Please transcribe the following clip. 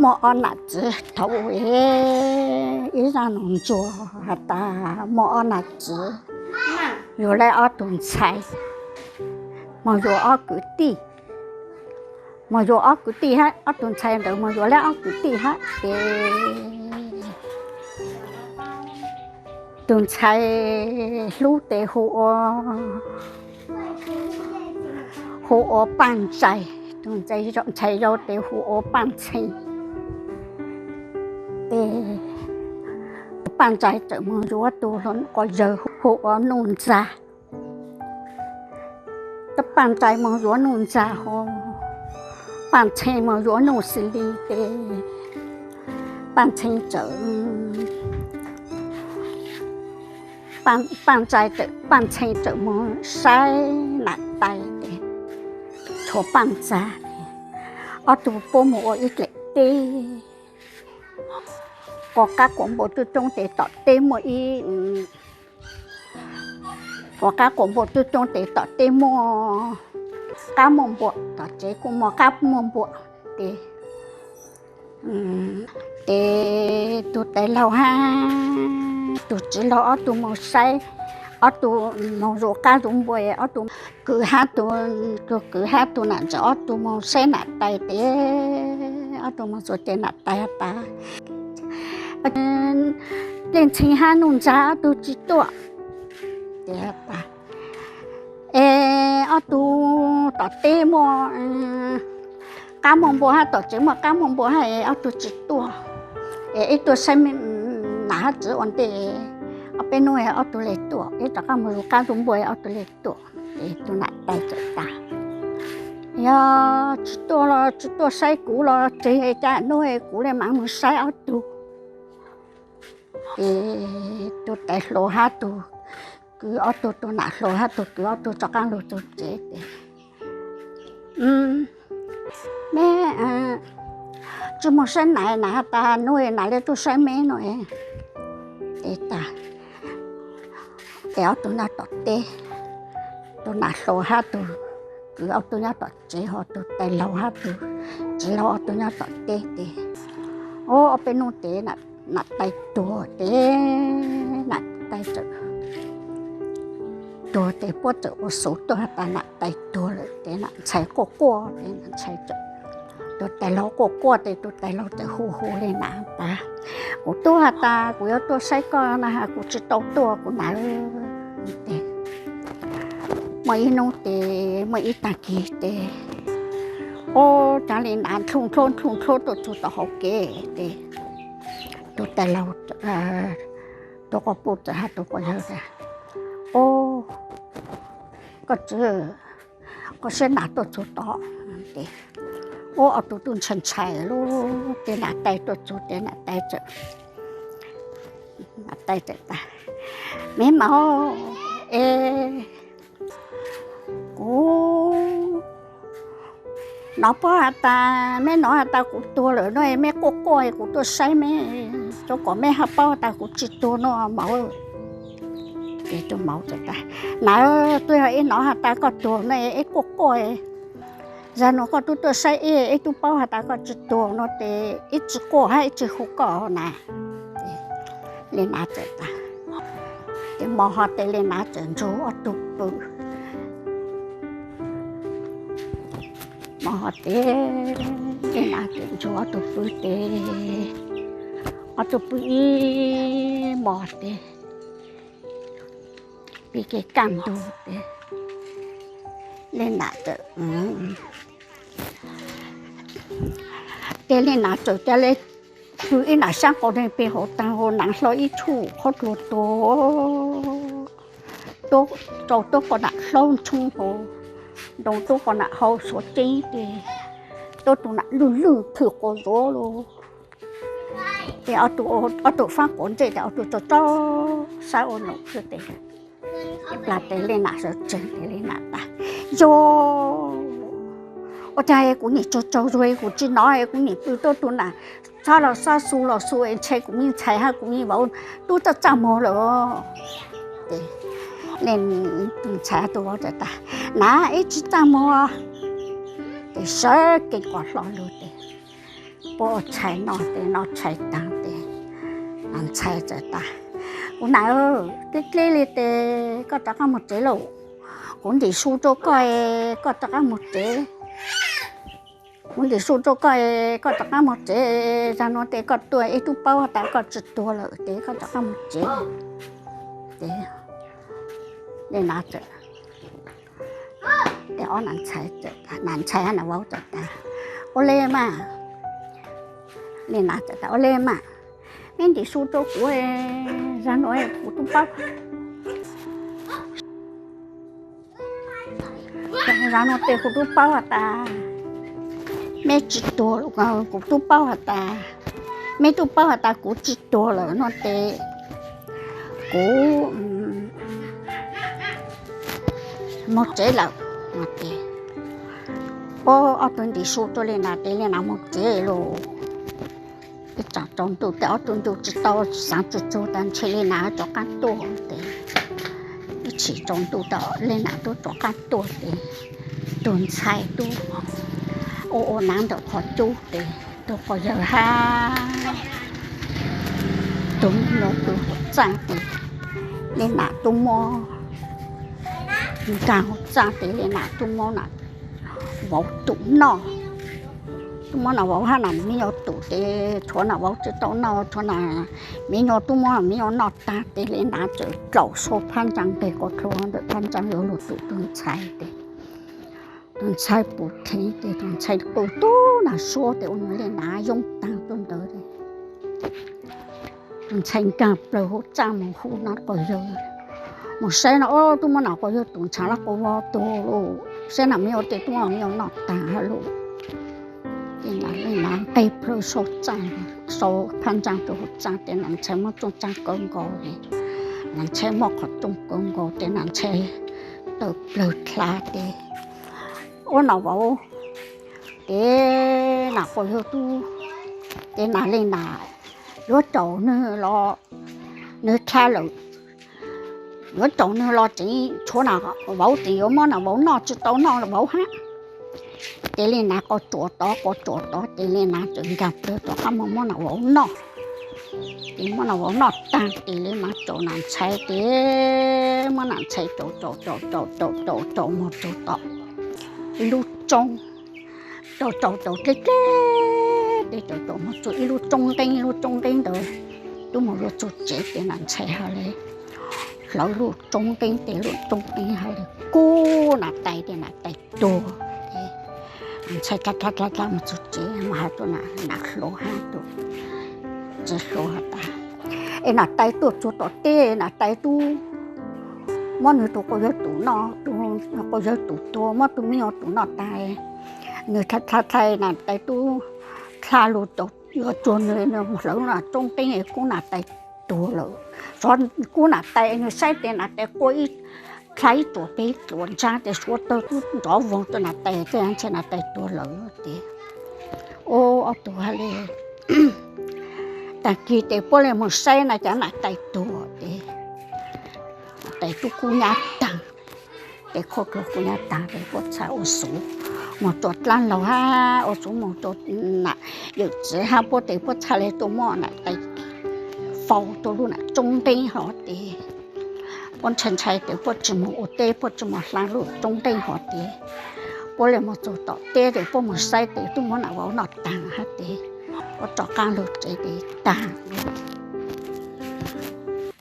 Muaj ob nam txiv thaum ub, ib zaj no ntsuag has tas muaj ob nam txiv, yug lawv ob tug ntxhais, moog yuav ob kwv tij, moog yuav ob kwv tij hab, ob tug ntxhais ntawd moog yuav lawv ob kwv tij hab ces tug ntxhais hlub tes hu ua, hu ua Paaj Ntsais, tug ntxhais yau tes hu ua Paaj Ntxhee. Ces Paaj Ntsais txawm moog yuav tug quas yawg hu ua Nuj Ntxa. Tab Paaj Ntsais moog yuav Nuj Ntxa hos, Paaj Ntxhee moog yuav Nuj Xi Li ces Paaj Ntxhee txawm, Paaj Ntsais txawm, Paaj Ntxhee txawm moog saib nam tais ces tshuav Paaj Ntxa, ob tug puab moog ua ib dlaim teb, quas qab quas npua coob coob ces tom teb muaj ib, quas qab quas npua coob coob ces tom teb muaj qab muaj npua, tom tsev kuj muaj qab muaj npua ces, ces tug tais laug hab tug txiv laug ob tug moog saib, ob tug moog zuv qab zuv npua, ob tug kwv hab tug, tug kwv hab tug nam ntxawm ob tug moog saib nam tais ces ob tug moog txug ces nam tais has tas, Leej Ntxhee hab Nuj Ntxa ob tug tsi tuaj. Ces has tas, es ob tug tom teb muaj qab muaj npua hab tom tsev muaj qab muaj npua hab es ob tug tsi tuaj, es ib tuaj saib nam hab txiv ua ntej, ob peb nub ob tug le tuaj, ib rov qab moog zuv qab zuv npua ob tug le tuaj. Ces tug nam tais txawm tas, yog tsi tuaj los tsi tuaj saib kuv los tseg, cas nub kuv le maam moog saib ob tug. Ces tug tais hluas hab tug kwv ob tug, tug nam hluas hab tug kwv ob tug rov qaab lug txug tsev ces, meb tsi moog saib nam, nam has tas nub nam le tuaj saib meb no. Ces tas, ces ob tug nyob tom teb, tug nam hluas hab tug kwv ob tug nyob tom tsev, ho tug tais laug hab tug txiv laug ob tug nyob tom teb ces, o, ob peb nub ces nam tais tuag ces, nam tais txawm tuag ces puab txawm ua xov tuaj has tas nam tais tuag lawm ces nam ntxhais quaj quaj ces nam ntxhais txawm, tug tais laug quaj quaj ces tug tais laug txawm hu hu le nam tas, kuv tub has tas kuv yuav tuaj saib koj na has kuv tsi tau tuaj kuv nam. Ces muaj ib nub ces muaj ib taag kis ces, o, caag le nam ntlhub ntlhub ntlhub ntlhub tuaj txug tom hauv kev ces tug tais laug, tug quas puj txawm has tug quas yawg tas, o, koj tsi, koj saib nam tuaj txug tod. Ces, o, ob tug tub ntshai ntshai lug ces nam tais tuaj txug ces nam tais txawm, nam tais txawm tas, meb maum, es kuv nov puab has tas, meb nov has tas kuv tuag lawm no meb quaj quaj kuv tuaj saib meb, rua kom meb hab paub has tas kuv tsi tuag no maum. Ces tug maum txawm tas, nam, twb yog ib nov has tas koj tuag no ib quaj quaj, zag nua koj tub tuaj saib ib, ib tub paub has tas koj tsi tuag no ces ib tsi quaj hab ib tsi hu koj na. Le nam txawm tas, ces mo ho tes le nam txawm ntsug ob tug pw, mo ho tes le nam txawm ntsug ob tug pw tes, ob tug pw ib mo tes, pib kev kaj ntug tes, le nam txawm, ces le nam txawm ca le pw ib nam sab qau deg peg hauv taag hauv nam hlo ib tshuj qhov dlua tuag, tuab rau tuab qhov nam hlaub ntshoob hauv, ntoo tuab qhov nam hau suav ceeb tes, tuab tug nam lwj lwj phwj quas zuav lug. Ces ob tug faab quav ntsej tes ob tug tsaug tsaug sab ua num xwb tes, plag tes le nam sawv tsees tes le nam tas, yog ua caag kuv nim tsaug tsaug zug kuv tsi nov kuv nim pw tuab tug nam xob los xob xu los xu es ntshai kuv me ntxhais hab kuv me vauv tub txaj txaj muag lawm. Ces le tus ntxhais tug vauv tas, nam ib tsi txaj muag. Ces sawv kev quas hlo lug tes Puab ua tshais noj tes, noj tshais taag tes, nam ntxhais txawm tas, Kuv nam, dleb dleb li tes koj rov qaab moog tsev lauj. Kuv ntim su rua koj, koj rov qaab moog tsev. Kuv ntim su rua koj, koj rov qaab moog tsev. Zag nuav tes koj tuaj ib tug paub has tas koj tsi tuag lawm tes koj rov qaab moog tsev. Tes le na txawm, tes ob nam ntxhais, nam ntxhais hab nam vauv txawm tas, Ua le mas. Le na txawm tas, Ua le mas, meb ntim su rua kuv, zag nuav kuv tub paub Zag nuav tes kuv tub paub has tas meb tsi tuag, kuv tub paub has tas, meb tub paub has tas kuv tsi tuag lawm no tes kuv moog tsev lawm. Tes puab ob tug ntim su rua le na tes le na moog tsev lawm. Ib tsaam tsaus ntuj tes ob tug ntuj tsi tau xaav tsi tsug tas ntshe le na rov qaab tuaj tes, ib tsaam tsaus ntuj tas le na tub rov qaab tuaj tes tug ntxhais tub ua ua naav ntawm qhov cub tes tug quas yawg hab tug me nyuam tub huv txaaj tes le na tub muab nkaag huv txaaj tes le na tub muab nam vauv tum noj. Tub muab nam vauv hab nam me nyuam tum tes tshuav nam vauv tsi tau noj, tshuav nam me nyuam, tub muab nam me nyuam noj taag tes le na txawm dlaum sau phab ntsaa tes ko dlua ntawm phab ntsaa yuav lug tum tug ntxhais tes tug ntxhais pum dheev tes tug ntxhais qw tub nam suab tes ua le na yoob taag tuaj ntawd. Tug ntxhais nkaag plawg huv txaaj moog hu nam quas yawg, moog saib no, tub muab nam quas yawg tum ntshaav lab quas vog tuag lawm, saib nam me nyuam tes tub muab nam me nyuam noj taag hab lawm. Tes nam le na nqeg plawg sau txaaj, sau phab ntsaa rua huv txaaj tes nam ntxhais muab tsooj tsaag kaw nkaus, nam ntxhais muab qhov tsooj kaw nkaus tes nam ntxhais tawm plawg dlha tes ua nam vauv tes nam quas yawg tub tes nam le na yuav caum nwg los, nwg dlha lawm, yuav caum nwg los tseev tshuav nam vauv tes yuav muab nam vauv noj tsi tau noj vauv hab. Tes le na quas tsuam tod quas tsuam tod tes le na txawm nkaag plawg rov qaab moog muab nam vauv noj. Tes muab nam vauv noj taag tes le na caum nam ntxhais tes muab nam ntxhais caum caum caum caum caum caum caum moog txug tom ib lub roob, caum caum caum dleb dleb tes caum caum moog txug ib lub roob nqeeb, lub roob nqeeb ntawd tub moog lug txug tsev tes nam ntxhais has le hlawv lub roob nqeeb tes lub roob nqeeb has le kub nam tais tes nam tais tuag. Nam ntxhais dlha dlha dlha moog txug tsev moog has rua nam hluas hab tug txiv hluas has tas, Es nam tais tuaj txug tom teb, nam tais tub muab nwg tug quas yawg tum noj, tug quas yawg tum tuag, muab tug me nyuam tum noj taag, nwg dlha dlha nam tais tub dlha lug yuav tsuag nwg, nwg hlawv lub roob nqeeb kub nam tais tuag lawm. Xyov kub nam tais, nwg saib tes nam tais quaj ib dlha ib txuas peg ib txuas ntsaa tes suav tawg tub nrov voog rua nam tais, tes ntshe nam tais tuag lawm tes. Ua ob tug has le, taag kig tes puab le moog saib na cas nam tais tuag tes, nam tais tub kub nyab taag, tes qhov kub nyab taag tes puab txhad ua xuv moog rua dlaab laug hab ua xuv moog rua nam yawm txiv hab puab tes puab txhad le tuaj muab nam tais faus rua lub nam roob nqeeb hov tes. Puab ntshai ntshai tes puab tsi moog ua teb, puab tsi moog dlha lub roob nqeeb hov tes. Puab le moog txug tom teb tes puab moog saib tes tub muab nam vauv noj taag hab tes, puab rov qaab lug tsev tes taag lawm.